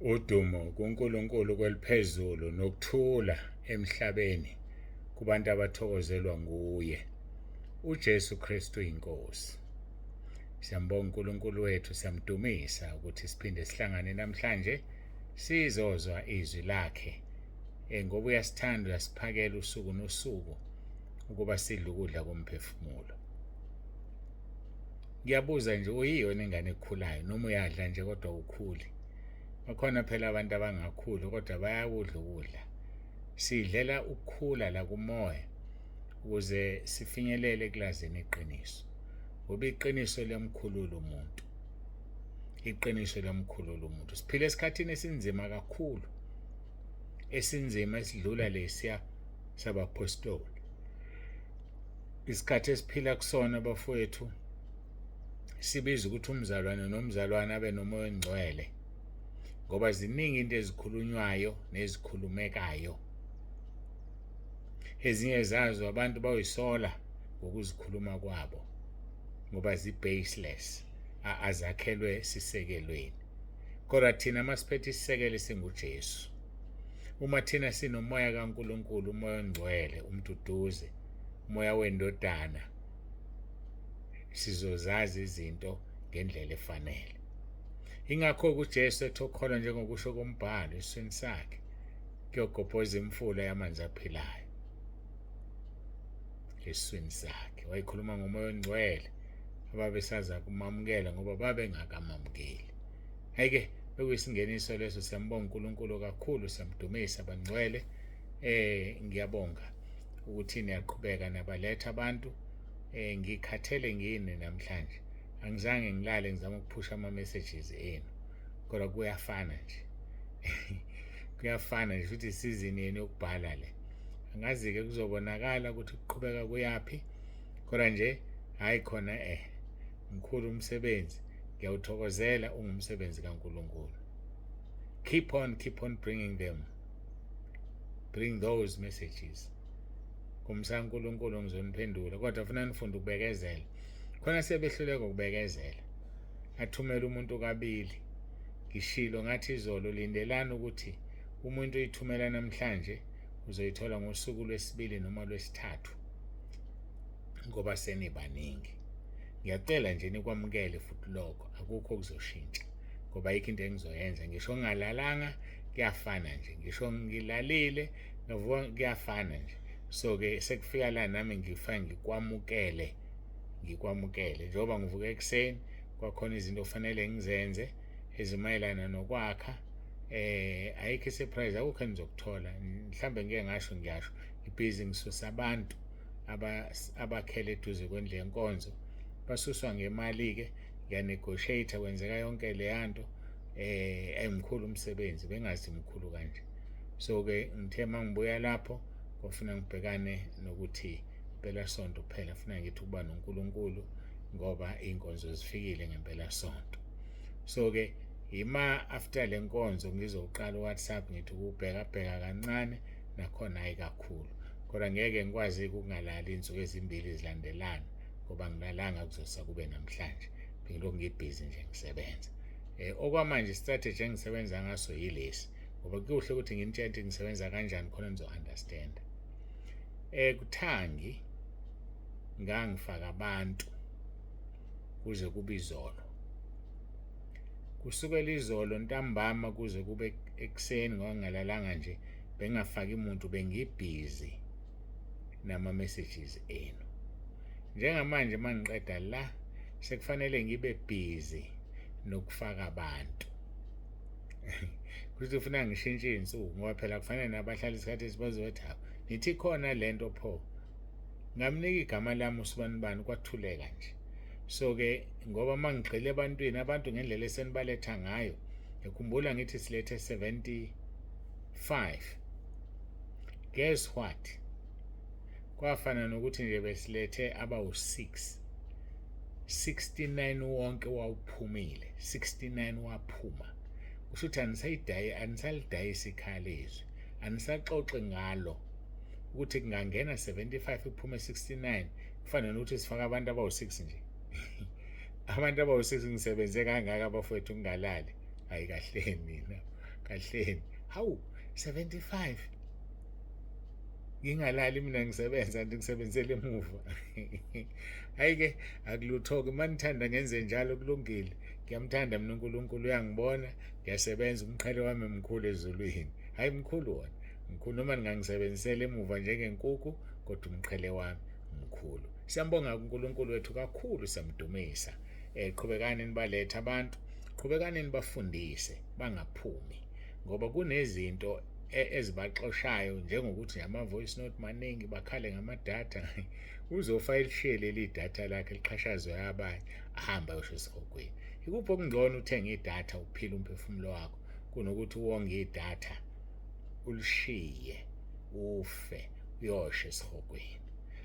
Udumo kuNkulunkulu kweliphezulu nokuthula emhlabeni kubantu abathokozelwa nguye. UJesu Kristu inkosi. Siyambonga uNkulunkulu wethu, siyamdumisa ukuthi siphinde sihlangane namhlanje sizozwa izwi lakhe. Ngoba uyasithanda, uyasiphakela usuku nosuku ukuba sidle ukudla komphefumulo. Ngiyabuza nje, uyiyona ingane ekhulayo noma uyadla nje kodwa ukhuli? Bakhona phela abantu abangakhuli kodwa bayakudla ukudla. Sidlela ukukhula la kumoya ukuze sifinyelele ekulazini iqiniso, ngoba iqiniso liyamkhulula umuntu. Iqiniso liyamkhulula umuntu. Siphila esikhathini esinzima kakhulu, esinzima esidlula lesiya sabaphostoli. Isikhathi esiphila kusona, bafowethu, sibiza ukuthi umzalwane nomzalwane abe nomoya ongcwele, ngoba ziningi into ezikhulunywayo nezikhulumekayo. Ezinye zazo abantu bayisola ngokuzikhuluma kwabo ngoba zi-baseless, azakhelwe sisekelweni. Kodwa thina masiphethe isisekelo esinguJesu, uma thina sinomoya kaNkulunkulu, umoya ongcwele, umduduzi, umoya wendodana, sizozazi izinto ngendlela efanele. Ingakho uJesu ethi okholwa njengokusho kombhalo esiswini sakhe kuyogobhoza imfula yamanzi aphilayo esiswini sakhe. Wayekhuluma ngomoya ongcwele ababesaza kumamukela ngoba babengakamamukeli. Hhayi-ke, bekuyisingeniso leso. Siyambonga uNkulunkulu kakhulu, siyamdumisa, bangcwele. Ngiyabonga ukuthi niyaqhubeka nabaletha abantu. Ngikhathele ngini namhlanje, angizange ngilale, ngizama ukuphusha ama-messages enu, kodwa kuyafana nje, kuyafana nje futhi isizini yenu yokubhala le. Angazi-ke kuzobonakala ukuthi kuqhubeka kuyaphi, kodwa nje hhayi khona, mkhulu umsebenzi, ngiyawuthokozela, ungumsebenzi kaNkulunkulu. Keep on, keep on bringing them, bring those messages. Kumsa uNkulunkulu ngizoniphendula, kodwa funa nifunde ukubekezela. Khona sebehluleka ukubekezela, athumela umuntu kabili. Ngishilo ngathi izolo, lindelani ukuthi umuntu uyithumela namhlanje uzoyithola ngosuku lwesibili noma lwesithathu, ngoba senibaningi. Ngiyacela nje nikwamukele futhi lokho, akukho okuzoshintsha ngoba ayikho into engizoyenza. Ngisho ngingalalanga kuyafana nje, ngisho ngilalile ngavuka kuyafana nje. So-ke sekufika la nami ngifake ngikwamukele, ngikwamukele njengoba ngivuka ekuseni kwakhona izinto okufanele ngizenze ezimayelana nokwakha. Ayikho i-surprise, akukho enizokuthola. Mhlambe ngike ngasho, ngiyasho, ngibhizi ngisusa abantu abakhele eduze kwendlu yenkonzo, basuswa ngemali-ke, ngiya-negotiate, kwenzeka yonke leya nto. Ayimkhulu umsebenzi, bengazi mkhulu kanje. So-ke ngithe uma ngibuya lapho kwafuna ngibhekane nokuthi impela sonto kuphela funa ngithi ukuba noNkulunkulu, ngoba iy'nkonzo zifikile ngempela sonto. So-ke ima after le nkonzo ngizoqala u-WhatsApp, ngithi ukubheka bheka kancane nakhona, hayi kakhulu, kodwa ngeke ngikwazi ukungalali iy'nsuku ezimbili zilandelana, ngoba ngilalanga kuzosa kube namhlanje, bengilokhu ngibhizi nje ngisebenza. Okwamanje strategy engisebenza ngaso yilesi, ngoba kuhle ukuthi nginitshele ukuthi ngisebenza kanjani khona nizo-understand. Kuthangi ngangifaka abantu kuze kube izolo, kusukela izolo ntambama kuze kube ekuseni, ngoba ngingalalanga nje, bengingafaki umuntu, bengibhizi nama-messages enu. Njengamanje uma ngiqeda la sekufanele ngibe busy nokufaka abantu, kuthi ufuna ngishintshe iy'nsuku, ngoba phela kufanele nabahlala isikhathi esibazothi, hawu, nithi khona lento pho, ngamnika igama lami usibanibani, kwathuleka nje. So-ke ngoba uma ngigxile ebantwini, abantu ngendlela esenibaletha ngayo, ngikhumbula ngithi silethe 75, guess what, kwafana nokuthi nje besilethe abawu-6, 69 wonke wawuphumile, 69 waphuma. Kusho ukuthi anisayidayi, anisalidayisi ikhaya lezwi, anisaxoxi ngalo ukuthi kungangena 75 kuphume 69. Kufana nokuthi sifaka abantu abawu-6 nje, abantu abawu-6. Ngisebenze kangaka, abafowethu, ngingalali, hayi kahle nina. Kahleni. Hawu, 75. Ngingalali mina ngisebenza nje ngisebenzele emuva. Hayi ke akulutho-ke uma nithanda ngenze njalo kulungile. Ngiyamthanda mina uNkulunkulu uyangibona, ngiyasebenza umqhele wami mkhulu ezulwini. Hayi mkhulu wona. Mkhulu noma ningangisebenzisela emuva njengenkukhu kodwa umqhele wami mkhulu. Siyambonga uNkulunkulu wethu kakhulu siyamdumisa. Qhubekani nibalethe abantu, qhubekani nibafundise bangaphumi ngoba kunezinto ezibaxoshayo njengokuthi ama-voice note maningi bakhale ngamadatha. Uzofa elishiye leli datha lakhe liqhashazwe abanye ahambe ayosho esihogweni. Ikuphi okungcono uthenge idatha uphile umphefumulo wakho kunokuthi uwonge idatha ulishiye ufe uyosha esihogweni.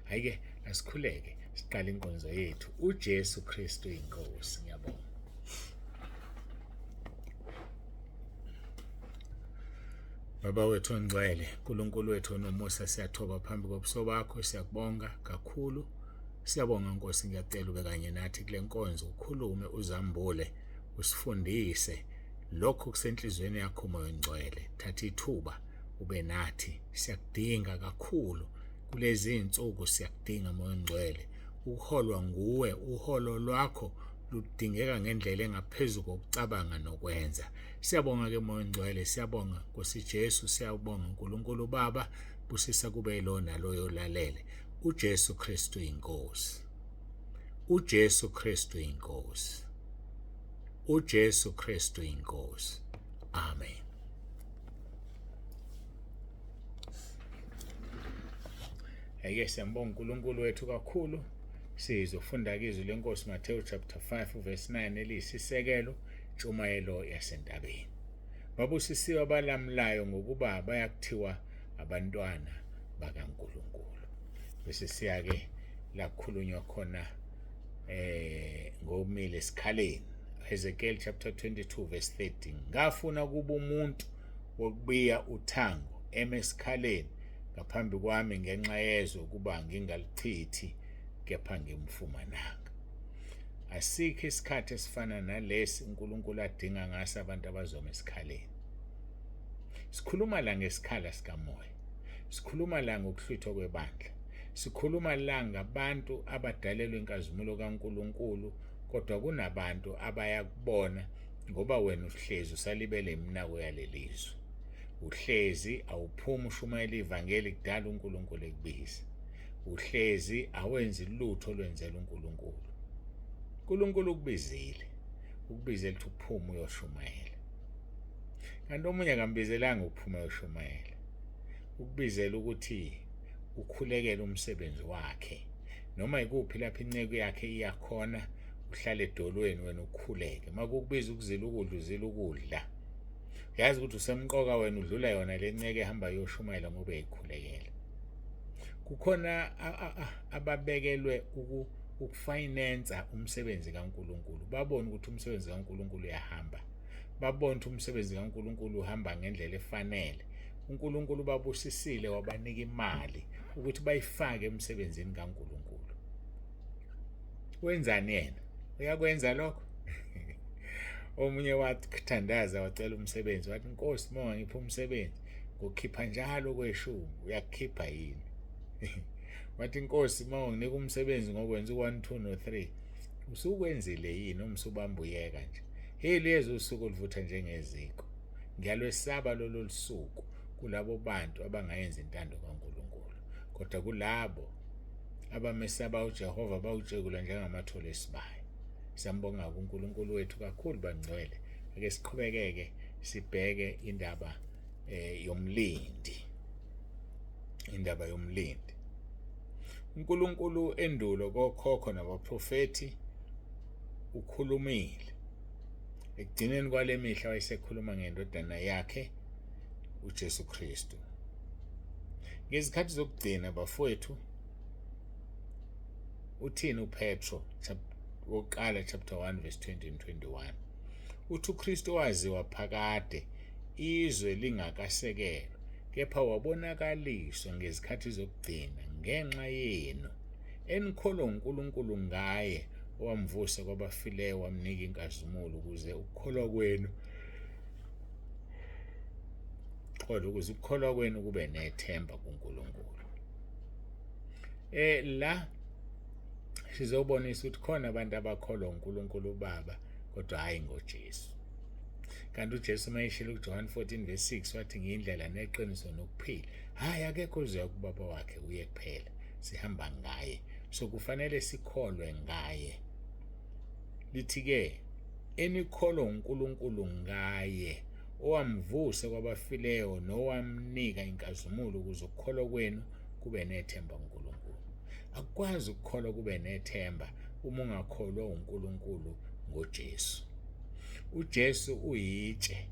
Hhayi-ke asikhuleke siqale inkonzo yethu. UJesu Kristu inkosi. Ngiyabonga. Baba wethu ongcwele, uNkulunkulu wethu onomusa, siyathoba phambi kobuso bakho, siyakubonga kakhulu. Siyabonga Nkosi, ngiyacela ube kanye nathi kule nkonzo, ukhulume, uzambule, usifundise lokho kusenhlizweni yakho Moya oNgcwele. Thatha ithuba ube nathi, siyakudinga kakhulu kulezi zinsuku, siyakudinga Moya oNgcwele. Ukuholwa nguwe, uholo lwakho ludingeka ngendlela engaphezu kokucabanga nokwenza. Siyabonga ke Moya oNgcwele, siyabonga Nkosi Jesu, siyabonga uNkulunkulu Baba, busisa kube yilo naloyo olalele. uJesu Kristu inkosi. uJesu Kristu inkosi. uJesu Kristu inkosi. Amen. Ake siyambonga uNkulunkulu wethu kakhulu. Sizofunda ke izwi lenkosi Matthew chapter 5 verse 9 eliyisisekelo intshumayelo yasentabeni. Babusisiwe abalamulayo ngokuba bayakuthiwa abantwana bakaNkulunkulu. Bese siya ke la kukhulunywa khona ngomile esikhaleni. Ezekiel chapter 22 verse 30. Ngafuna kuba umuntu wokubiya uthango eme esikhaleni ngaphambi kwami ngenxa yezwe ukuba ngingalichithi kepha ngimfumananga. Asikho isikhathi esifana nalesi uNkulunkulu adinga ngaso abantu abazoma esikhaleni. Sikhuluma la ngesikhala sikamoya. Sikhuluma la ngokuhlwithwa kwebandla. Sikhuluma la ngabantu abadalelwe inkazimulo kaNkulunkulu kodwa kunabantu abayakubona ngoba wena uhlezi usalibele iminako yalelizwe. Uhlezi awuphumi ushumayela ivangeli kudala uNkulunkulu ekubiza. Uhlezi awenzi lutho olwenzela uNkulunkulu. uNkulunkulu ukubizile, ukubizela ukuthi uphume uyoshumayela. Kanti omunye akambizelanga ukuphuma uyoshumayela. Ukubizela ukuthi ukhulekele umsebenzi wakhe. Noma ikuphi lapho inceku yakhe iya khona, uhlale edolweni wena ukhuleke. Makukubiza ukuzila ukudla, uzila ukudla. Uyazi ukuthi usemqoka wena udlula yona le nceke ehamba iyoshumayela ngoba uyayikhulekela. Kukhona ababekelwe ukufinansa umsebenzi kaNkulunkulu, babone ukuthi umsebenzi kaNkulunkulu uyahamba, babone ukuthi umsebenzi kaNkulunkulu uhamba ngendlela efanele. uNkulunkulu babusisile wabanika imali ukuthi bayifake emsebenzini kaNkulunkulu. Wenzani yena? Uyakwenza lokho? Omunye wathandaza wacela umsebenzi, wathi Nkosi uma ungangipha umsebenzi ngokukhipha njalo kweshumi, uyakukhipha yini? Wathi Nkosi uma unginika umsebenzi ngokwenza u-1 2 no-3, usukwenzile yini uma usubamba uyeka nje? Hey, liyeza usuku oluvutha njengeziko. Ngiyalwesaba lolo lusuku kulabo bantu abangayenzi intando kaNkulunkulu, kodwa kulabo abamesaba uJehova bawutshekula njengamathole esibaya. Siyambonga uNkulunkulu wethu kakhulu bangcwele. Ake siqhubekeke sibheke indaba yomlindi. Indaba yomlindi. uNkulunkulu endulo kokhokho nabaprofethi ukhulumile. Ekugcineni kwale mihla wayesekhuluma ngendodana yakhe uJesu Kristu. Ngezikhathi zokugcina bafowethu, uthini uPetro wokuqala chapter 1 verse 20 and 21? Uthi uKristu waziwa phakade izwe lingakasekelwa, kepha wabonakaliswa ngezikhathi zokugcina ngenxa yenu enikholwa uNkulunkulu ngaye owamvusa kwabafileyo wamnika inkazimulo, ukuze ukukholwa kwenu Uxolo ukuze ukukholwa kwenu kube nethemba kuNkulunkulu. La sizobonisa ukuthi khona abantu abakholwa uNkulunkulu uBaba kodwa hayi ngoJesu. Kanti uJesu mayeshilo kuJohn 14 verse 6 wathi ngiyindlela neqiniso nokuphila. Hayi, akekho ozoya kubaba wakhe, uye kuphela. Sihamba ngaye. So kufanele sikholwe ngaye. Lithi ke enikholwa uNkulunkulu ngaye owamvusa kwabafileyo nowamnika inkazimulo ukuze ukukholwa kwenu kube nethemba kuNkulunkulu. Akukwazi ukukholwa kube nethemba uma ungakholwa uNkulunkulu ngoJesu. UJesu uyitshe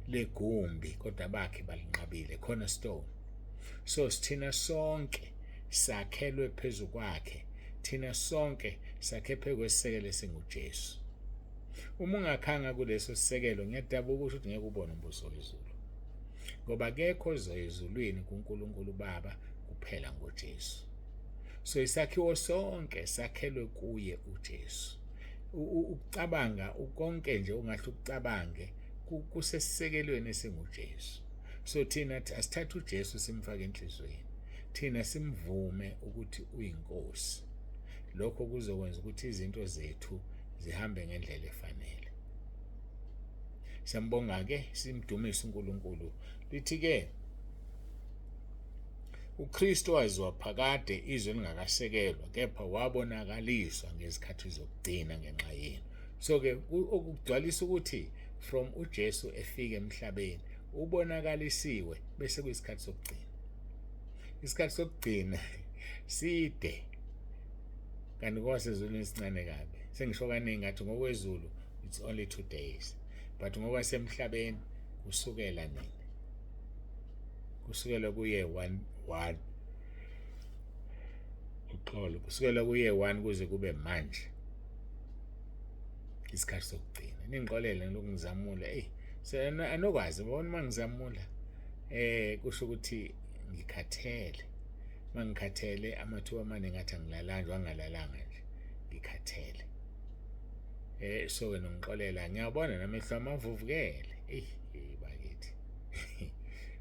legumbi kodwa abakhi balinqabile, cornerstone. So sithina sonke sakhelwe phezu kwakhe, thina sonke sakhe phezu kwesisekelo esinguJesu. Uma ungakhanga kuleso sisekelo, ngiyadabuka ukusho ukuthi ngeke ubone umbuso wezulu, ngoba akekho ozoya ezulwini kuNkulunkulu Baba kuphela ngoJesu. So isakhiwo sonke sakhelwe kuye uJesu. Ukucabanga konke nje ungahle ukucabange kusesisekelweni esinguJesu. So thina asithathe uJesu simfake enhliziyweni, thina simvume ukuthi uyinkosi. Lokho kuzokwenza ukuthi izinto zethu zihambe ngendlela efanele. Siyambonga ke, simdumise uNkulunkulu. Lithi ke uKristu waziwa phakade izwe lingakasekelwa, kepha wabonakaliswa ngezikhathi zokugcina ngenxa yenu. So ke okugcwalisa ukuthi from uJesu efike emhlabeni ubonakalisiwe bese kuyisikhathi sokugcina. Isikhathi sokugcina side, kanti kwasezulwini sincane kabi. Sengisho kaningi ngathi ngokwezulu it's only 2 days, but ngokwasemhlabeni kusukela nini? Kusukela kuye 1 1 uxolo, kusukela kuye 1 kuze kube manje isikhathi sokugcina. Ningixolele ngilokhu ngizamula, ey anokwazi bona uma ngizamula kusho ukuthi ngikhathele. Mangikhathele amathuba amaningi athi angilalanga, angalalanga nje ngikhathele. So ke nongixolela, ngiyabona namehlo amavuvukele. Ey bakithi,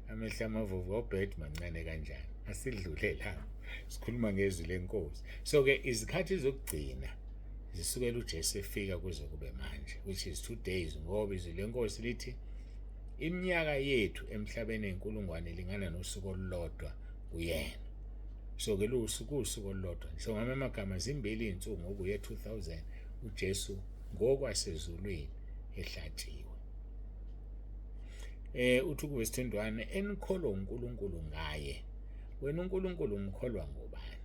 amehlo amavuvu obed mancane kanjani. Asidlule lapho, sikhuluma ngezwi lenkosi. So ke izikhathi zokugcina zisukela uJesu efika kuze kube manje, which is 2 days, ngoba izwi lenkosi lithi iminyaka yethu emhlabeni eyinkulungwane ilingana nosuku olulodwa kuyena. So ke lusuku usuku olulodwa. So ngamanye amagama zimbili izinsuku, ngoba uye 2000 uJesu ngokwasezulwini ehlatshiwe. Uthi kuverse 21 enikholwa uNkulunkulu ngaye. Wena uNkulunkulu umkholwa ngobani?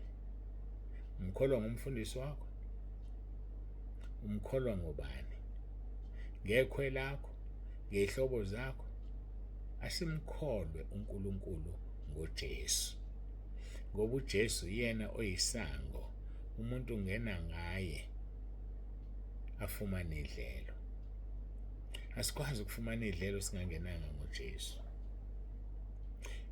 Umkholwa ngumfundisi wakho? Umkholwa ngobani? Ngekhwe lakho? Ngehlobo zakho? Asimkholwe uNkulunkulu ngoJesu, ngoba uJesu yena oyisango, umuntu ungena ngaye afumane idlelo. Asikwazi ukufumana idlelo singangenanga ngoJesu.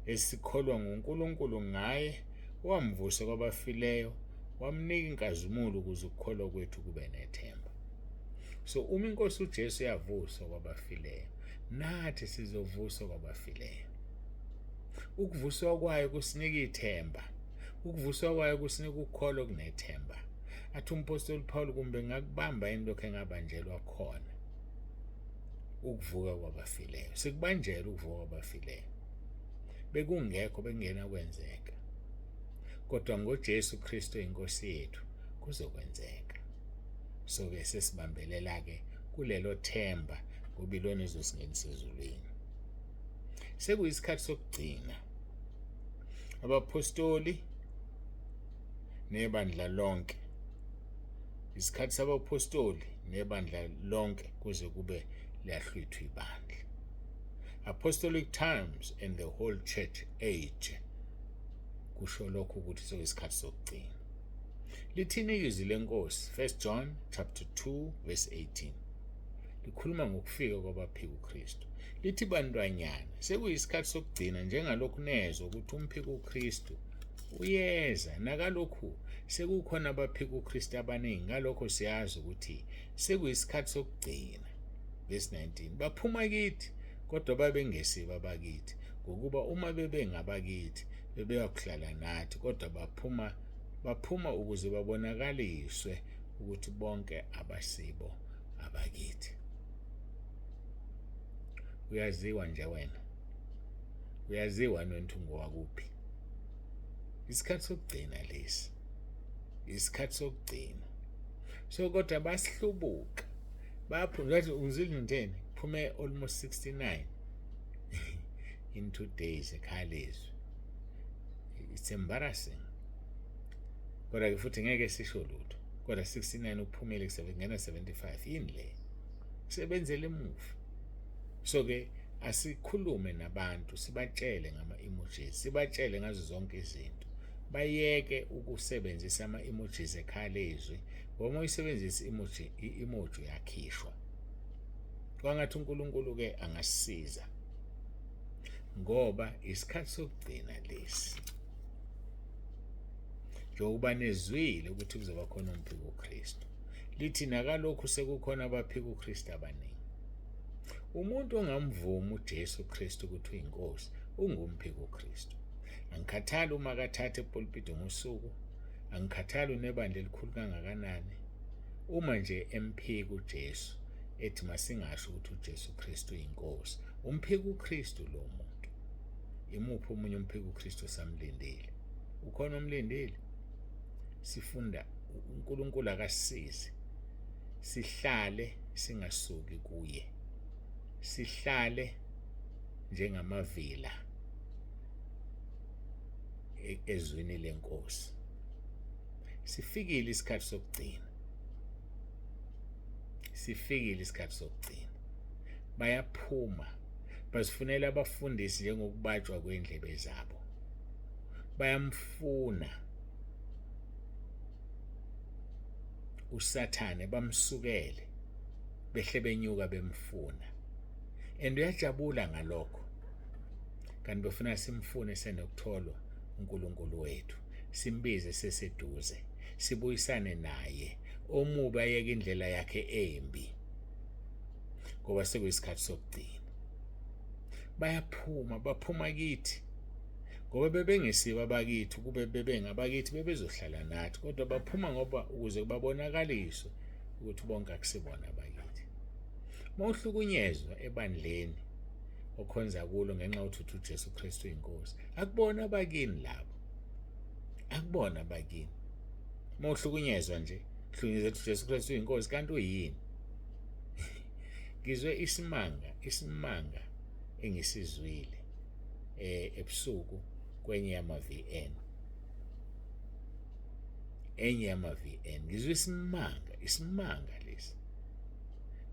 Esikholwa nguNkulunkulu ngaye wamvusa kwabafileyo, wamnika inkazimulo ukuze ukukholwa kwethu kube nethemba. So uma inkosi uJesu yavuswa kwabafileyo, nathi sizovuswa kwabafileyo. Ukuvuswa kwayo kusinika ithemba. Ukuvuswa kwayo kusinika ukukholwa okunethemba. Athi umpostoli Paul, kumbe ngakubamba yini lokho engabanjelwa khona, ukuvuka kwabafileyo. Sikubanjelwe ukuvuka kwabafileyo. Bekungekho, bekungena kwenzeka, kodwa ngoJesu Kristu inkosi yethu kuzokwenzeka. So ke sesibambelela ke kulelo themba, ngoba ilona ezosingenisa ezulwini. Sekuyisikhathi sokugcina. Abapostoli nebandla lonke, isikhathi sabapostoli nebandla lonke kuze kube liyahlwithwa ibandla. Apostolic times and the whole church age, kusho lokho ukuthi sekuyisikhathi sokugcina. Lithini izwi lenkosi? 1 John chapter 2 verse 18 likhuluma ngokufika kwabaphika uKristu. Lithi, bantwanyana, sekuyisikhathi sokugcina, njengalokhu nezwa ukuthi umphika uKristu uyeza, nakalokhu sekukhona abaphika uKristu abaningi, ngalokho siyazi ukuthi sekuyisikhathi sokugcina. Verse 19, baphuma kithi. Kodwa babengesibo abakithi, ngokuba uma bebengabakithi, bebeyakuhlala nathi, kodwa baphuma baphuma ukuze babonakaliswe ukuthi bonke abasibo abakithi. Uyaziwa nje wena, uyaziwa nontu ngowakuphi. Isikhathi sokugcina lesi, isikhathi sokugcina. So kodwa basihlubuka, baphuma. Ngathi ungizwile ngitheni, kuphume almost 69 in 2 days ekhaya lezwi. It's embarrassing, kodwa-ke futhi ngeke sisho lutho. Kodwa 69 uphumile, ngena 75, yini le sebenzele emuva? So-ke asikhulume nabantu, sibatshele ngama-emojis, sibatshele ngazo zonke izinto, bayeke ukusebenzisa ama-emojis ekhaya lezwi, ngoba uma uyisebenzisa i-emoji, i-emoji uyakhishwa. Kwangathi uNkulunkulu-ke angasisiza, ngoba isikhathi sokugcina lesi. Njengokuba nezwile ukuthi kuzoba khona umphiko uKristu, lithi nakalokhu sekukhona abaphika uKristu abaningi. Umuntu ongamvumi uJesu Kristu ukuthi uyinkosi ungumphiko uKristu. Angikhathali uma kathatha epulpiti ngosuku, angikhathali unebandla elikhulu kangakanani, uma nje emphika uJesu, ethi masingasho ukuthi uJesu Kristu uyinkosi, umphika uKristu lo muntu. Imuphi omunye umphika uKristu osamlindile? Ukhona omlindile? Sifunda uNkulunkulu akasisize sihlale singasuki kuye, sihlale njengamavila ezwini lenkosi. Sifikile isikhathi sokugcina, sifikile isikhathi sokugcina. Bayaphuma bazifunela abafundisi njengokubatshwa kwendlebe zabo, bayamfuna uSathane, bamsukele behle benyuka bemfuna, and uyajabula ngalokho. Kanti befuna simfune senokutholwa uNkulunkulu wethu, simbize seseduze, sibuyisane naye. Omubi ayeke indlela yakhe embi, ngoba sekuyisikhathi sokugcina. Bayaphuma, baphuma kithi ngoba bebengesibo abakithi. Kube bebengabakithi, bebezohlala nathi, kodwa baphuma ngoba ukuze babonakaliswe ukuthi bonke akusibona abakithi. Uma uhlukunyezwa ebandleni okhonza kulo ngenxa yokuthi uthi uJesu Kristu uyinkosi, akubona abakini labo, akubona abakini. Uma uhlukunyezwa nje, uhlukunyezwa ukuthi uJesu Kristu uyinkosi, kanti uyini? Ngizwe isimanga, isimanga engisizwile ebusuku kwenye yama VN, enye yama VN. Ngizwe isimanga, isimanga lesi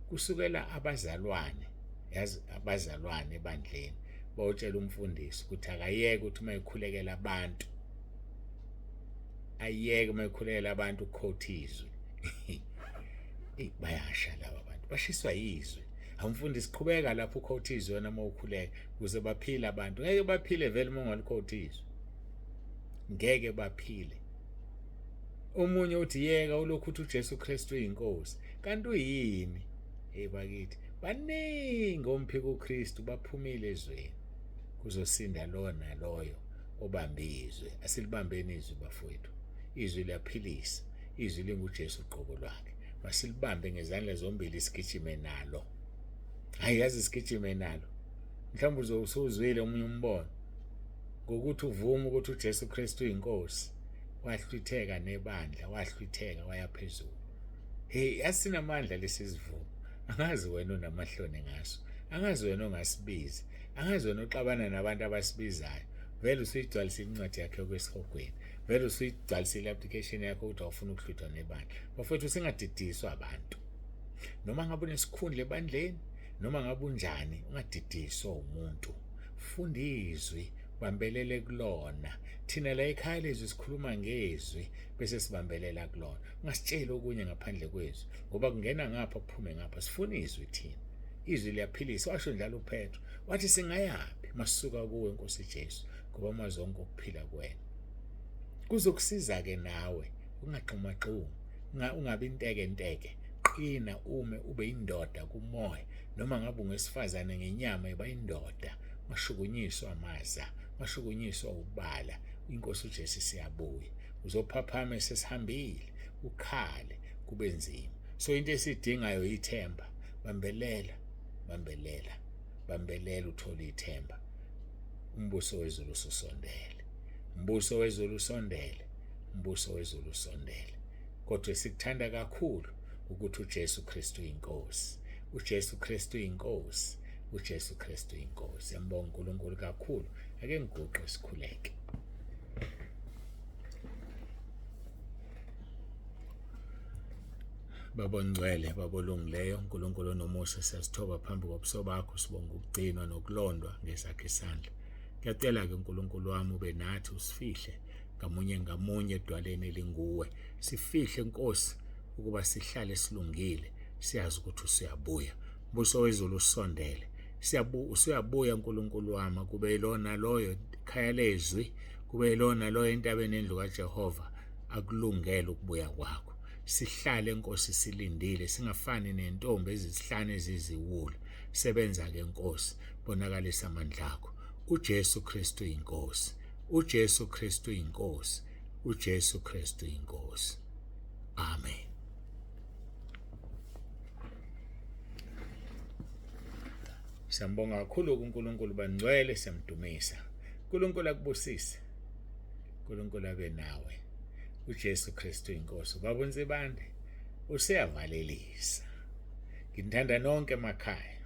kusukela abazalwane, yazi abazalwane ebandleni bawutshela umfundisi ukuthi akayeke ukuthi uma ekhulekela abantu, ayeke uma ekhulekela abantu ukukhotha izwi. Bayasha laba bantu, bashiswa yizwi. Awumfundisi, qhubeka lapho ukhotha izwi wena uma ukhuleka ukuze baphile abantu. Ngeke baphile vele uma ungalikhotha izwi, ngeke baphile. Omunye uthi yeka ulokhu uthi uJesu Kristu uyinkosi, kanti uyini? Hey bakithi, baningi omphika uKristu baphumile ezweni, kuzosinda lowo naloyo obambe izwi. Asilibambeni izwi bafowethu, izwi liyaphilisa, izwi linguJesu uqobo lwakhe. Masilibambe ngezandla zombili, sigijime nalo. Hayi yazi, sigijime nalo. Mhlawumbe usuzwile omunye umbono ngokuthi uvume ukuthi uJesu Kristu uyinkosi, wahlwitheka nebandla, wahlwitheka waya phezulu. Hey, asinamandla lesi sivumo. Angazi wena unamahloni ngaso, angazi wena ongasibizi, angazi wena uxabana nabantu abasibizayo. Vele usuyigcwalisile incwadi yakhe yokwesihogweni, vele usuyigcwalisile i-application yakho ukuthi awufuna ukuhlwithwa nebandla. Bafowethu, singadidiswa abantu. Noma ngabe unesikhundla ebandleni, noma ngabe unjani, ungadidiswa umuntu. Funda izwi, bambelele kulona. Thina la ekhaya lezwi sikhuluma ngezwi bese sibambelela kulona. Ungasitsheli okunye ngaphandle kwezwi, ngoba kungena ngapha kuphume ngapha. Sifuna izwi thina, izwi liyaphilisa. Washo njalo uPetro, wathi singayaphi masisuka kuwe Nkosi Jesu, ngoba amazwi onke okuphila kuwena. Kuzokusiza-ke nawe ungagxumagxumi, ungabi inteke nteke. Qina, ume ube indoda kumoya. Noma ngabe ungowesifazane ngenyama, iba indoda. Ungashukunyiswa amaza, ungashukunyiswa ubala. INkosi uJesu siyabuya. Uzophaphama sesihambile, ukhale kube nzima. So into esidingayo ithemba. Bambelela, bambelela, bambelela uthole ithemba. Umbuso wezulu ususondele. Umbuso wezulu usondele. Umbuso wezulu usondele. Kodwa esikuthanda kakhulu ukuthi uJesu Kristu inkosi. UJesu Kristu inkosi. UJesu Kristu inkosi. Siyambonga uNkulunkulu kakhulu. Ake ngiguqe sikhuleke. Baba ongcwele, Baba olungileyo, uNkulunkulu onomusa, siyazithoba phambi kobuso bakho, sibonga ukugcinwa nokulondwa ngesakhe isandla. Ngiyacela-ke uNkulunkulu wami ube nathi, usifihle ngamunye ngamunye edwaleni elinguwe. Sifihle Nkosi ukuba sihlale silungile, siyazi ukuthi usuyabuya. Mbuso wezulu usondele. Usuyabuya uNkulunkulu wami, kube yilona loyo khaya lezwi, kube yilona loyo entabeni endlu kaJehova akulungele ukubuya kwakho. Sihlale Nkosi silindile, singafani nentombi ezisihlanu eziziwula. Sebenza-ke Nkosi, bonakalisa amandla akho. UJesu Kristu inkosi. UJesu Kristu inkosi. UJesu Kristu inkosi. Amen. Siyambonga kakhulu kuNkulunkulu bangcwele, siyamdumisa. uNkulunkulu akubusise. uNkulunkulu abe nawe. uJesu Kristu inkosi. Baba uNsibande useyavalelisa. Nginithanda nonke emakhaya.